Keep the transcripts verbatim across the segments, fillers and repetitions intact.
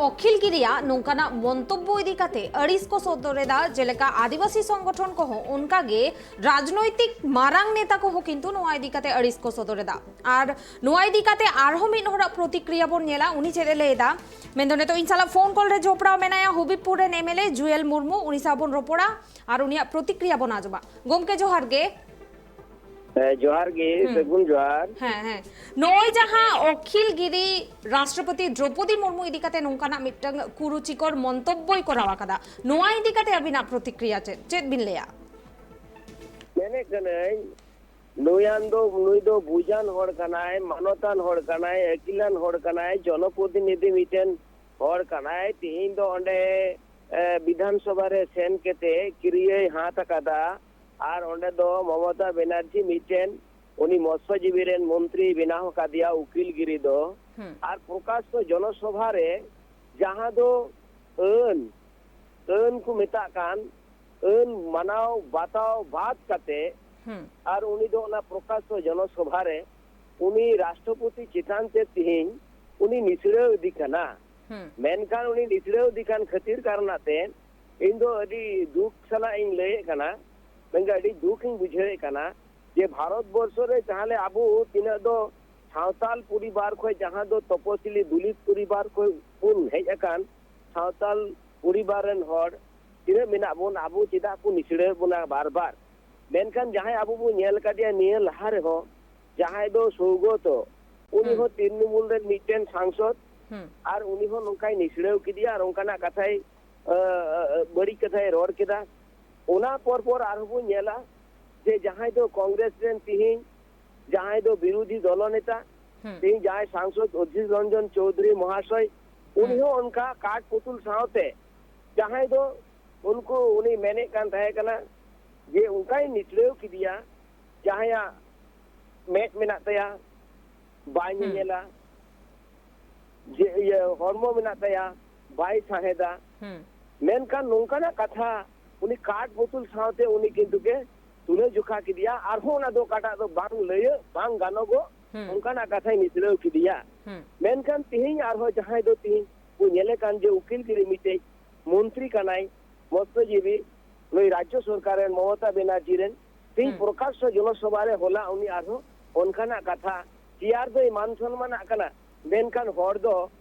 ᱚᱠᱷᱤᱞ ᱜᱤᱨᱤᱭᱟᱜ ᱱᱚᱝᱠᱟᱱᱟᱜ ᱢᱚᱱᱛᱚᱵᱵᱚ ᱤᱫᱤ ᱠᱟᱛᱮ ᱟᱹᱲᱤᱥ ᱠᱚ ᱥᱚᱫᱚᱨ ᱮᱫᱟ, ᱡᱮᱞᱮᱠᱟ ᱟᱹᱫᱤᱵᱟᱹᱥᱤ ᱥᱚᱝᱜᱚᱴᱷᱚᱱ ᱠᱚᱦᱚᱸ, ᱚᱱᱠᱟᱜᱮ ᱨᱟᱡᱽᱱᱳᱭᱛᱤᱠ ᱢᱟᱨᱟᱝ ᱱᱮᱛᱟ ᱠᱚᱦᱚᱸ ᱠᱤᱱᱛᱩ ᱱᱚᱣᱟ ᱤᱫᱤ ᱠᱟᱛᱮ ᱟᱹᱲᱤᱥ ᱠᱚ ᱥᱚᱫᱚᱨ ᱮᱫᱟ᱾ ᱟᱨ ᱱᱚᱣᱟ ᱤᱫᱤ ᱠᱟᱛᱮ ᱟᱨᱦᱚᱸ ᱢᱤᱫ ᱦᱚᱲᱟᱜ ᱯᱨᱚᱛᱤᱠᱨᱤᱭᱟ ᱵᱚᱱ ᱧᱮᱞᱟ, ᱩᱱᱤ ᱪᱮᱫ ᱮ ᱞᱟᱹᱭ ᱮᱫᱟ᱾ ᱢᱮᱱᱫᱚ ᱱᱤᱛᱚᱜ ᱤᱧ ᱥᱟᱞᱟᱜ ᱯᱷᱳᱱ ᱠᱚᱞ ᱨᱮ ᱡᱚᱯᱲᱟᱣ ᱢᱮᱱᱟᱭᱟ ᱦᱩᱵᱤᱵᱯᱩᱨ ᱨᱮᱱ ᱮᱢ ᱮᱞ ᱮ ᱡᱩᱭᱮᱞ ᱢᱩᱨᱢᱩ, ᱩᱱᱤ ᱥᱟᱶ ᱵᱚᱱ ᱨᱚᱯᱚᱲᱟ ᱟᱨ ᱩᱱᱤᱭᱟᱜ ᱯᱨᱚᱛᱤᱠᱨᱤᱭᱟ ᱵᱚᱱ ᱟᱸᱡᱚᱢᱟ᱾ ᱜᱚᱢᱠᱮ, ᱡᱚᱦᱟᱨ ᱜᱮ᱾ ᱦᱮᱸ, ᱡᱚᱦᱟᱨ ᱜᱮ, ᱦᱩᱸ᱾ ᱥᱟᱹᱜᱩᱱ ᱡᱚᱦᱟᱨ᱾ ᱦᱮᱸ, ᱦᱮᱸ᱾ ᱱᱚᱜᱼᱚᱭ ᱡᱟᱦᱟᱸ ᱚᱠᱷᱤᱞ ᱜᱤᱨᱤ ᱨᱟᱥᱴᱨᱚᱯᱚᱛᱤ ᱫᱨᱚᱯᱚᱫᱤ ᱢᱩᱨᱢᱩ ᱤᱫᱤ ᱠᱟᱛᱮ ᱱᱚᱝᱠᱟᱱᱟᱜ ᱢᱤᱫᱴᱟᱝ ᱠᱩᱨᱩᱪᱤᱠᱚᱨ ᱢᱚᱱᱛᱚᱵᱵᱚᱭ ᱠᱚᱨᱟᱣ ᱟᱠᱟᱫᱟ, ᱱᱚᱣᱟ ᱤᱫᱤ ᱠᱟᱛᱮ ᱟᱹᱵᱤᱱᱟᱜ ᱯᱨᱚᱛᱤᱠᱨᱤᱭᱟ ᱪᱮᱫ, ᱪᱮᱫ ᱵᱤᱱ ᱞᱟᱹᱭᱟ? ᱢᱮᱱᱮᱫ ᱠᱟᱹᱱᱟᱹᱧ, ᱱᱩᱭᱟᱱ ᱫᱚ, ᱱᱩᱭ ᱫᱚ ᱵᱩᱡᱟᱱ ᱦᱚᱲ ᱠᱟᱱᱟᱭ, ᱢᱟᱱᱚᱛᱟᱱ ᱦᱚᱲ ᱠᱟᱱᱟᱭ, ᱟᱹᱠᱤᱞᱟᱱ ᱦᱚᱲ ᱠᱟᱱᱟᱭ, ᱡᱚᱱᱚᱯᱨᱚᱛᱤᱱᱤᱫᱷᱤ ᱢᱤᱫᱴᱮᱱ ᱦᱚᱲ ᱠᱟᱱᱟᱭ᱾ ᱛᱤᱦᱤᱧ ᱫᱚ ᱚᱸᱰᱮ, ᱮ, ᱵᱤᱫᱷᱟᱱ ᱥᱚᱵᱷᱟ ᱨᱮ ᱥᱮᱱ ᱠᱟᱛᱮ ᱠᱤᱨᱤᱭᱟᱹᱭ ᱦᱟᱛ ᱟᱠᱟᱫᱟ᱾ ᱟᱨ ᱚᱸᱰᱮ ᱫᱚ ᱢᱚᱢᱚᱛᱟ ᱵᱮᱱᱟᱨᱡᱤ ᱢᱤᱫᱴᱮᱱ ᱩᱱᱤ ᱢᱚᱛᱥᱚᱡᱤᱵᱤ ᱨᱮᱱ ᱢᱚᱱᱛᱨᱤᱭ ᱵᱮᱱᱟᱣ ᱟᱠᱟᱫᱮᱭᱟ, ᱩᱠᱤᱞ ᱜᱤᱨᱤ ᱫᱚ᱾ ᱦᱩᱸ᱾ ᱟᱨ ᱯᱨᱚᱠᱟᱥᱛᱚ ᱡᱚᱱᱚᱥᱚᱵᱷᱟ ᱨᱮ ᱡᱟᱦᱟᱸ ᱫᱚ ᱟᱹᱱ, ᱟᱹᱱ ᱠᱚ ᱢᱮᱛᱟᱜ ᱠᱟᱱ, ᱟᱹᱱ ᱢᱟᱱᱟᱣ ᱵᱟᱛᱟᱣ ᱵᱟᱫ ᱠᱟᱛᱮ, ᱦᱩᱸ᱾ ᱟᱨ ᱩᱱᱤ ᱫᱚ ᱚᱱᱟ ᱯᱨᱚᱠᱟᱥᱛᱚ ᱡᱚᱱᱚᱥᱚᱵᱷᱟ ᱨᱮ ᱩᱱᱤ ᱨᱟᱥᱴᱨᱚᱯᱚᱛᱤ ᱪᱮᱛᱟᱱ ᱛᱮ ᱛᱤᱦᱤᱧ ᱩᱱᱤ ᱱᱤᱥᱲᱟᱹᱣ ᱤᱫᱤ ᱠᱟᱱᱟ᱾ ᱦᱩᱸ᱾ ᱢᱮᱱᱠᱷᱟᱱ ᱩᱱᱤ ᱱᱤᱥᱲᱟᱹᱣ ᱤᱫᱤ ᱠᱟᱱ ᱠᱷᱟᱹᱛᱤᱨ ᱠᱟᱨᱚᱱᱟᱜ ᱛᱮ ᱤᱧ ᱫᱚ ᱟᱹᱰᱤ ᱫᱩᱠ ᱥᱟᱞᱟᱜ ᱤᱧ ᱞᱟᱹᱭᱮᱫ ᱠᱟᱱᱟ, ᱢᱮᱱᱠᱷᱟᱱ ᱟᱹᱰᱤ ᱫᱩᱠ ᱤᱧ ᱵᱩᱡᱷᱟᱹᱣᱮᱫ ᱠᱟᱱᱟ ᱡᱮ ᱵᱷᱟᱨᱚᱛ ᱵᱚᱨᱥᱚ ᱨᱮ ᱛᱟᱦᱞᱮ ᱟᱵᱚ ᱛᱤᱱᱟᱹᱜ ᱫᱚ ᱥᱟᱶᱛᱟᱞ ᱯᱚᱨᱤᱵᱟᱨ ᱠᱷᱚᱱ, ᱡᱟᱦᱟᱸ ᱫᱚ ᱛᱚᱯᱚᱥᱤᱞᱤ ᱫᱚᱞᱤᱛ ᱯᱚᱨᱤᱵᱟᱨ ᱠᱷᱚᱱ ᱵᱚᱱ ᱦᱮᱡ ᱟᱠᱟᱱ ᱥᱟᱶᱛᱟᱞ ᱯᱚᱨᱤᱵᱟᱨ ᱨᱮᱱ ᱦᱚᱲ ᱛᱤᱱᱟᱹᱜ ᱢᱮᱱᱟᱜ ᱵᱚᱱ, ᱟᱵᱚ ᱪᱮᱫᱟᱜ ᱠᱚ ᱱᱤᱥᱲᱟᱹᱣᱮᱫ ᱵᱚᱱᱟ ᱵᱟᱨ ᱵᱟᱨ? ᱢᱮᱱᱠᱷᱟᱱ ᱡᱟᱦᱟᱸᱭ ᱟᱵᱚ ᱵᱚᱱ ᱧᱮᱞ ᱟᱠᱟᱫᱮᱭᱟ ᱱᱤᱭᱟᱹ ᱞᱟᱦᱟ ᱨᱮᱦᱚᱸ, ᱡᱟᱦᱟᱸᱭ ᱫᱚ ᱥᱳᱣᱜᱚᱛᱚ, ᱩᱱᱤ ᱦᱩᱸ᱾ ᱦᱚᱸ ᱛᱨᱤᱱᱢᱩᱞ ᱨᱮᱱ ᱢᱤᱫᱴᱮᱱ ᱥᱟᱝᱥᱚᱫ, ᱦᱩᱸ᱾ ᱟᱨ ᱩᱱᱤ ᱦᱚᱸ ᱱᱚᱝᱠᱟᱭ ᱱᱤᱥᱲᱟᱹᱣ ᱠᱮᱫᱮᱭᱟ ᱟᱨ ᱚᱱᱠᱟᱱᱟᱜ ᱠᱟᱛᱷᱟᱭ, ᱟᱹ, ᱟᱹ, ᱟᱹ, ᱵᱟᱹᱲᱤᱡ ᱠᱟᱛᱷᱟᱭ ᱨᱚᱲ ᱠᱮᱫᱟ᱾ ᱚᱱᱟ ᱯᱚᱨ ᱯᱚᱨ ᱟᱨᱦᱚᱸ ᱵᱚᱱ ᱧᱮᱞᱟ ᱡᱮ ᱡᱟᱦᱟᱸᱭ ᱫᱚ ᱠᱚᱝᱜᱨᱮᱥ ᱨᱮᱱ ᱛᱤᱦᱤᱧ ᱡᱟᱦᱟᱸᱭ ᱫᱚ ᱵᱤᱨᱳᱫᱷᱤ ᱫᱚᱞᱚ ᱱᱮᱛᱟ, ᱦᱩᱸ᱾ ᱛᱤᱦᱤᱧ ᱡᱟᱦᱟᱸᱭ ᱥᱟᱝᱥᱚᱫ ᱚᱫᱷᱤᱨ ᱨᱚᱧᱡᱚᱱ ᱪᱳᱣᱫᱷᱩᱨᱤ ᱢᱚᱦᱟᱥᱚᱭ, ᱩᱱᱤ ᱦᱩᱸ᱾ ᱦᱚᱸ ᱚᱱᱠᱟ ᱠᱟᱴ ᱯᱩᱛᱩᱞ ᱥᱟᱶᱛᱮ ᱡᱟᱦᱟᱸᱭ ᱫᱚ ᱩᱱᱠᱩ, ᱩᱱᱤ ᱢᱮᱱᱮᱫ ᱠᱟᱱ ᱛᱟᱦᱮᱸ ᱠᱟᱱᱟ ᱡᱮ ᱚᱱᱠᱟᱭ ᱱᱤᱥᱲᱟᱹᱣ ᱠᱮᱫᱮᱭᱟ, ᱡᱟᱦᱟᱸᱭᱟᱜ ᱢᱮᱫ ᱢᱮᱱᱟᱜ ᱛᱟᱭᱟ, ᱵᱟᱭ ᱦᱩᱸ᱾ ᱧᱮᱧᱮᱞᱟ, ᱡᱮ ᱤᱭᱟᱹ ᱦᱚᱲᱢᱚ ᱢᱮᱱᱟᱜ ᱛᱟᱭᱟ, ᱵᱟᱭ ᱥᱟᱦᱮᱫᱟ᱾ ᱦᱩᱸ᱾ ᱢᱮᱱᱠᱷᱟᱱ ᱱᱚᱝᱠᱟᱱᱟᱜ ᱠᱟᱛᱷᱟ ᱩᱱᱤ ᱠᱟᱴ ᱯᱩᱛᱩᱞ ᱥᱟᱶᱛᱮ ᱩᱱᱤ ᱠᱤᱱᱛᱩ ᱜᱮ ᱛᱩᱞᱟᱹ ᱡᱚᱠᱷᱟ ᱠᱮᱫᱮᱭᱟ᱾ ᱟᱨᱦᱚᱸ ᱚᱱᱟ ᱫᱚ ᱚᱠᱟᱴᱟᱜ ᱫᱚ ᱵᱟᱝ ᱞᱟᱹᱭᱟᱹᱜ, ᱵᱟᱝ ᱜᱟᱱᱚᱜᱚᱜ, ᱦᱩᱸ᱾ ᱚᱱᱠᱟᱱᱟᱜ ᱠᱟᱛᱷᱟᱭ ᱱᱤᱥᱲᱟᱹᱣ ᱠᱮᱫᱮᱭᱟ᱾ ᱦᱩᱸ᱾ ᱢᱮᱱᱠᱷᱟᱱ ᱛᱤᱦᱤᱧ ᱟᱨᱦᱚᱸ ᱡᱟᱦᱟᱸᱭ ᱫᱚ ᱛᱤᱦᱤᱧ ᱠᱚ ᱧᱮᱞᱮ ᱠᱟᱱ ᱡᱮ ᱩᱠᱤᱞ ᱜᱤᱨᱤ ᱢᱤᱫᱴᱮᱡ ᱢᱚᱱᱛᱨᱤ ᱠᱟᱱᱟᱭ, ᱢᱚᱛᱥᱚᱡᱤᱵᱤ, ᱱᱩᱭ ᱨᱟᱡᱽᱡᱚ ᱥᱚᱨᱠᱟᱨ ᱨᱮᱱ ᱢᱚᱢᱚᱛᱟ ᱵᱮᱱᱟᱨᱡᱤ ᱨᱮᱱ, ᱛᱮᱦᱮᱧ ᱦᱩᱸ᱾ ᱯᱨᱚᱠᱟᱥᱥᱚ ᱡᱚᱱᱚᱥᱚᱵᱷᱟ ᱨᱮ ᱦᱚᱞᱟ ᱩᱱᱤ ᱟᱨᱦᱚᱸ ᱚᱱᱠᱟᱱᱟᱜ ᱠᱟᱛᱷᱟ, ᱪᱮᱭᱟᱨ ᱫᱚᱭ ᱢᱟᱱ ᱥᱚᱱᱢᱟᱱᱟᱜ ᱠᱟᱱᱟ, ᱢᱮᱱᱠᱷᱟᱱ ᱦᱚᱲ ᱫᱚ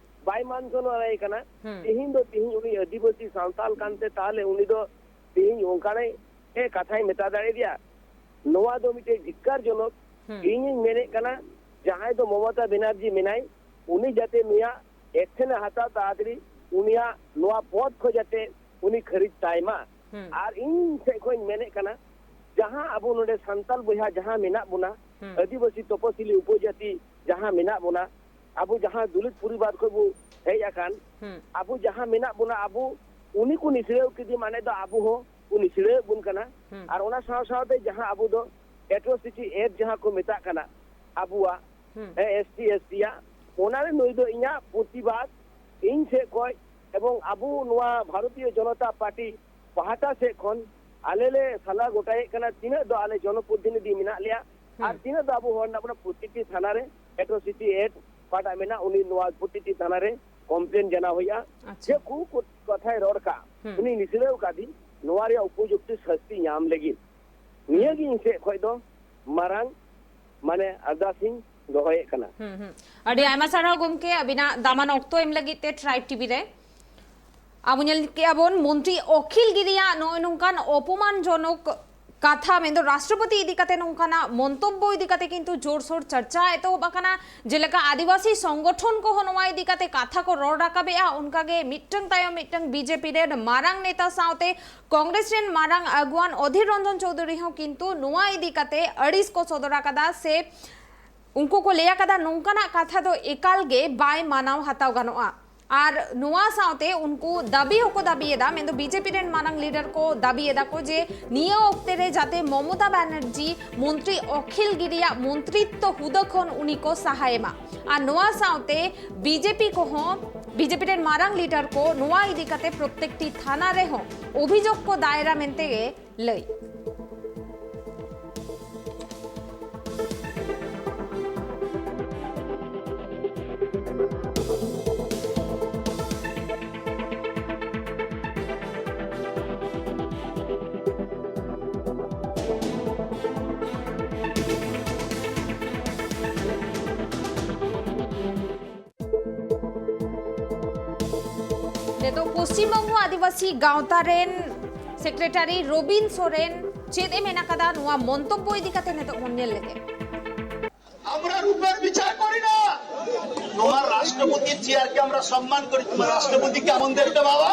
ᱵᱟᱭ ᱢᱟᱱ ᱥᱚᱱᱢᱟᱱᱟᱭ ᱠᱟᱱᱟ᱾ ᱦᱩᱸ᱾ ᱛᱮᱦᱮᱧ ᱫᱚ ᱛᱮᱦᱮᱧ ᱩᱱᱤ ᱟᱹᱫᱤᱵᱟᱹᱥᱤ ᱥᱟᱱᱛᱟᱞ ᱠᱟᱱᱛᱮ ᱛᱟᱦᱞᱮ ᱩᱱᱤ ᱫᱚ ᱛᱮᱦᱮᱧ ᱚᱱᱠᱟᱱᱟᱜ ᱮ ᱠᱟᱛᱷᱟᱭ ᱢᱮᱛᱟ ᱫᱟᱲᱮᱭᱟᱫᱮᱭᱟ? ᱱᱚᱣᱟ ᱫᱚ ᱢᱤᱫᱴᱮᱡ ᱡᱤᱛᱠᱟᱨ ᱡᱚᱱᱚᱠ᱾ ᱦᱩᱸ᱾ ᱤᱧᱤᱧ ᱢᱮᱱᱮᱫ ᱠᱟᱱᱟ, ᱡᱟᱦᱟᱸᱭ ᱫᱚ ᱢᱚᱢᱚᱛᱟ ᱵᱮᱱᱟᱨᱡᱤ ᱢᱮᱱᱟᱭ, ᱩᱱᱤ ᱡᱟᱛᱮ ᱱᱩᱭᱟᱜ action ᱮ ᱦᱟᱛᱟᱣ ᱛᱟᱲᱟᱛᱟᱲᱤ, ᱩᱱᱤᱭᱟᱜ ᱱᱚᱣᱟ ᱯᱚᱫ ᱠᱷᱚᱱ ᱡᱟᱛᱮ ᱩᱱᱤ ᱠᱷᱟᱹᱨᱤᱡ ᱛᱟᱭ ᱢᱟ᱾ ᱦᱩᱸ᱾ ᱟᱨ ᱤᱧ ᱥᱮᱫ ᱠᱷᱚᱱ ᱤᱧ ᱢᱮᱱᱮᱫ ᱠᱟᱱᱟ, ᱡᱟᱦᱟᱸ ᱟᱵᱚ ᱱᱚᱰᱮ ᱥᱟᱱᱛᱟᱞ ᱵᱚᱭᱦᱟ ᱡᱟᱦᱟᱸ ᱢᱮᱱᱟᱜ ᱵᱚᱱᱟ, ᱦᱩᱸ᱾ ᱟᱹᱫᱤᱵᱟᱹᱥᱤ ᱛᱚᱯᱚᱥᱤᱞᱤ ᱩᱯᱚᱡᱟᱹᱛᱤ ᱡᱟᱦᱟᱸ ᱢᱮᱱᱟᱜ ᱵᱚᱱᱟ, ᱟᱵᱚ ᱡᱟᱦᱟᱸ ᱫᱚᱞᱤᱛ ᱯᱚᱨᱤᱵᱟᱨ ᱠᱷᱚᱱ ᱵᱚ ᱦᱮᱡ ᱟᱠᱟᱱ, ᱦᱩᱸ᱾ ᱟᱵᱚ ᱡᱟᱦᱟᱸ ᱢᱮᱱᱟᱜ ᱵᱚᱱᱟ, ᱟᱵᱚ ᱩᱱᱤ ᱠᱚ ᱱᱤᱥᱲᱟᱹᱣ ᱠᱮᱫᱮ ᱢᱟᱱᱮ ᱫᱚ ᱟᱵᱚ ᱦᱚᱸ ᱠᱚ ᱱᱤᱥᱲᱟᱹᱣᱮᱫ ᱵᱚᱱ ᱠᱟᱱᱟ᱾ ᱦᱩᱸ᱾ ᱟᱨ ᱚᱱᱟ ᱥᱟᱶ ᱥᱟᱶᱛᱮ ᱡᱟᱦᱟᱸ ᱟᱵᱚ ᱫᱚ atrocity act ᱡᱟᱦᱟᱸ ᱠᱚ ᱢᱮᱛᱟᱜ ᱠᱟᱱᱟ ᱟᱵᱚᱣᱟᱜ, ᱦᱩᱸ᱾ ᱦᱮᱸ, ST ST ᱭᱟᱜ, ᱚᱱᱟ ᱨᱮ ᱱᱩᱭ ᱫᱚ ᱤᱧᱟᱹᱜ ᱯᱨᱚᱛᱤᱵᱟᱫ, ᱤᱧ ᱥᱮᱫ ᱠᱷᱚᱱ ᱮᱵᱚᱝ ᱟᱵᱚ ᱱᱚᱣᱟ ᱵᱷᱟᱨᱚᱛᱤᱭᱚ ᱡᱚᱱᱚᱛᱟ ᱯᱟᱨᱴᱤ ᱯᱟᱦᱴᱟ ᱥᱮᱫ ᱠᱷᱚᱱ ᱟᱞᱮ ᱞᱮ ᱥᱟᱞᱟ ᱜᱚᱴᱟᱭᱮᱫ ᱠᱟᱱᱟ, ᱛᱤᱱᱟᱹᱜ ᱫᱚ ᱟᱞᱮ ᱡᱚᱱᱚᱯᱨᱚᱛᱤᱱᱤᱫᱷᱤ ᱢᱮᱱᱟᱜ ᱞᱮᱭᱟ ᱟᱨ ᱦᱩᱸ᱾ ᱛᱤᱱᱟᱹᱜ ᱫᱚ ᱟᱵᱚ ᱦᱚᱲ ᱢᱮᱱᱟᱜ ᱵᱚᱱᱟ, ᱯᱨᱚᱛᱤᱴᱤ ᱛᱷᱟᱱᱟ ᱨᱮ atrocity act ᱚᱠᱟᱴᱟᱜ ᱢᱮᱱᱟᱜ, ᱩᱱᱤ ᱱᱚᱣᱟ ᱯᱨᱚᱛᱤᱴᱤ ᱛᱷᱟᱱᱟ ᱨᱮ complain ᱡᱟᱱᱟᱣ ᱦᱩᱭᱩᱜᱼᱟ᱾ ᱟᱪᱪᱷᱟ᱾ ᱡᱮ ᱠᱚ ᱠᱚ-, ᱠᱟᱛᱷᱟᱭ ᱨᱚᱲ ᱠᱟᱜ, ᱦᱩᱸ᱾ ᱩᱱᱤ ᱱᱤᱥᱲᱟᱹᱣ ᱠᱟᱫᱮ, ᱱᱚᱣᱟ ᱨᱮᱭᱟᱜ ᱩᱯᱚᱡᱩᱠᱛᱤ ᱥᱟᱹᱥᱛᱤ ᱧᱟᱢ ᱞᱟᱹᱜᱤᱫ᱾ ᱱᱤᱭᱟᱹ ᱜᱮ ᱤᱧ ᱥᱮᱫ ᱠᱷᱚᱱ ᱫᱚ ᱢᱟᱨᱟᱝ, ᱢᱟᱱᱮ, ᱟᱨᱫᱟᱥ ᱤᱧ ᱫᱚᱦᱚᱭᱮᱫ ᱠᱟᱱᱟ᱾ ᱦᱩᱸ, ᱦᱩᱸ᱾ ᱟᱹᱰᱤ ᱟᱭᱢᱟ ᱥᱟᱨᱦᱟᱣ ᱜᱚᱢᱠᱮ, ᱟᱹᱵᱤᱱᱟᱜ ᱫᱟᱢᱟᱱ ᱚᱠᱛᱚ ᱮᱢ ᱞᱟᱹᱜᱤᱫ ᱛᱮ Tribe TV ᱨᱮ᱾ ᱟᱵᱚ ᱧᱮᱞ ᱠᱮᱜᱼᱟ ᱵᱚᱱ, ᱢᱚᱱᱛᱨᱤ ᱚᱠᱷᱤᱞ ᱜᱤᱨᱤᱭᱟᱜ ᱱᱚᱜᱼᱚᱭ ᱱᱚᱝᱠᱟᱱ ᱚᱯᱚᱢᱟᱱᱡᱚᱱᱚᱠ ᱠᱟᱛᱷᱟ, ᱢᱮᱱᱫᱚ ᱨᱟᱥᱴᱨᱚᱯᱚᱛᱤ ᱤᱫᱤ ᱠᱟᱛᱮ ᱱᱚᱝᱠᱟᱱᱟᱜ ᱢᱚᱱᱛᱚᱵᱵᱚ ᱤᱫᱤ ᱠᱟᱛᱮ ᱠᱤᱱᱛᱩ ᱡᱳᱨᱥᱳᱨ ᱪᱟᱨᱪᱟ ᱮᱛᱚᱦᱚᱵ ᱟᱠᱟᱱᱟ᱾ ᱡᱮᱞᱮᱠᱟ ᱟᱹᱫᱤᱵᱟᱹᱥᱤ ᱥᱚᱝᱜᱚᱴᱷᱚᱱ ᱠᱚᱦᱚᱸ ᱱᱚᱣᱟ ᱤᱫᱤ ᱠᱟᱛᱮ ᱠᱟᱛᱷᱟ ᱠᱚ ᱨᱚᱲ ᱨᱟᱠᱟᱵᱮᱜᱼᱟ, ᱚᱱᱠᱟᱜᱮ ᱢᱤᱫᱴᱟᱝ ᱛᱟᱭᱚᱢ ᱢᱤᱫᱴᱟᱝ BJP ᱨᱮᱱ ᱢᱟᱨᱟᱝ ᱱᱮᱛᱟ ᱥᱟᱶᱛᱮ ᱠᱚᱝᱜᱨᱮᱥ ᱨᱮᱱ ᱢᱟᱨᱟᱝ ᱟᱹᱜᱩᱣᱟᱱ ᱚᱫᱷᱤᱨ ᱨᱚᱧᱡᱚᱱ ᱪᱳᱣᱫᱷᱩᱨᱤ ᱦᱚᱸ ᱠᱤᱱᱛᱩ ᱱᱚᱣᱟ ᱤᱫᱤ ᱠᱟᱛᱮ ᱟᱹᱲᱤᱥ ᱠᱚ ᱥᱚᱫᱚᱨ ᱟᱠᱟᱫᱟ, ᱥᱮ ᱩᱱᱠᱩ ᱠᱚ ᱞᱟᱹᱭ ᱟᱠᱟᱫᱟ, ᱱᱚᱝᱠᱟᱱᱟᱜ ᱠᱟᱛᱷᱟ ᱫᱚ ᱮᱠᱟᱞ ᱜᱮ ᱵᱟᱭ ᱢᱟᱱᱟᱣ ᱦᱟᱛᱟᱣ ᱜᱟᱱᱚᱜᱼᱟ᱾ ᱟᱨ ᱱᱚᱣᱟ ᱥᱟᱶᱛᱮ ᱩᱱᱠᱩ ᱫᱟᱹᱵᱤ ᱦᱚᱸᱠᱚ ᱫᱟᱹᱵᱤᱭᱮᱫᱟ, ᱢᱮᱱᱫᱚ BJP ᱨᱮᱱ ᱢᱟᱨᱟᱝ ᱞᱤᱰᱟᱨ ᱠᱚ ᱫᱟᱹᱵᱤᱭᱮᱫᱟ ᱠᱚ ᱡᱮ ᱱᱤᱭᱟᱹ ᱚᱠᱛᱮ ᱨᱮ ᱡᱟᱛᱮ ᱢᱚᱢᱚᱛᱟ ᱵᱟᱱᱟᱨᱡᱤ ᱢᱚᱱᱛᱨᱤ ᱚᱠᱷᱤᱞ ᱜᱤᱨᱤᱭᱟᱜ ᱢᱚᱱᱛᱨᱤᱛᱛᱚ ᱦᱩᱫᱟᱹ ᱠᱷᱚᱱ ᱩᱱᱤ ᱠᱚ ᱥᱟᱦᱟᱭᱮ ᱢᱟ᱾ ᱟᱨ ᱱᱚᱣᱟ ᱥᱟᱶᱛᱮ BJP ᱠᱚᱦᱚᱸ, BJP ᱨᱮᱱ ᱢᱟᱨᱟᱝ ᱞᱤᱰᱟᱨ ᱠᱚ ᱱᱚᱣᱟ ᱤᱫᱤ ᱠᱟᱛᱮ ᱯᱨᱚᱛᱮᱠᱴᱤ ᱛᱷᱟᱱᱟ ᱨᱮᱦᱚᱸ ᱚᱵᱷᱤᱡᱳᱜᱽ ᱠᱚ ᱫᱟᱭᱨᱟ ᱢᱮᱱᱛᱮ ᱜᱮ ᱞᱟᱹᱭ᱾ ᱱᱤᱛᱚᱜ ᱯᱚᱥᱪᱤᱢ ᱵᱚᱝᱜᱚ ᱟᱹᱫᱤᱵᱟᱹᱥᱤ ᱜᱟᱶᱛᱟ ᱨᱮᱱ ᱥᱮᱠᱨᱮᱴᱟᱨᱤ ᱨᱚᱵᱤᱱ ᱥᱚᱨᱮᱱ ᱪᱮᱫ ᱮ ᱢᱮᱱ ᱟᱠᱟᱫᱟ, ᱱᱚᱣᱟ ᱢᱚᱱᱛᱚᱵᱵᱚ ᱤᱫᱤ ᱠᱟᱛᱮ ᱱᱤᱛᱚᱜ ᱵᱚᱱ ᱧᱮᱞ ᱞᱮᱜᱮ᱾ আমরা রূপের বিচার করি না। তোমার রাষ্ট্রপতির চেয়ারকে আমরা সম্মান করি। তোমার রাষ্ট্রপতি কেমন দেখতে বাবা?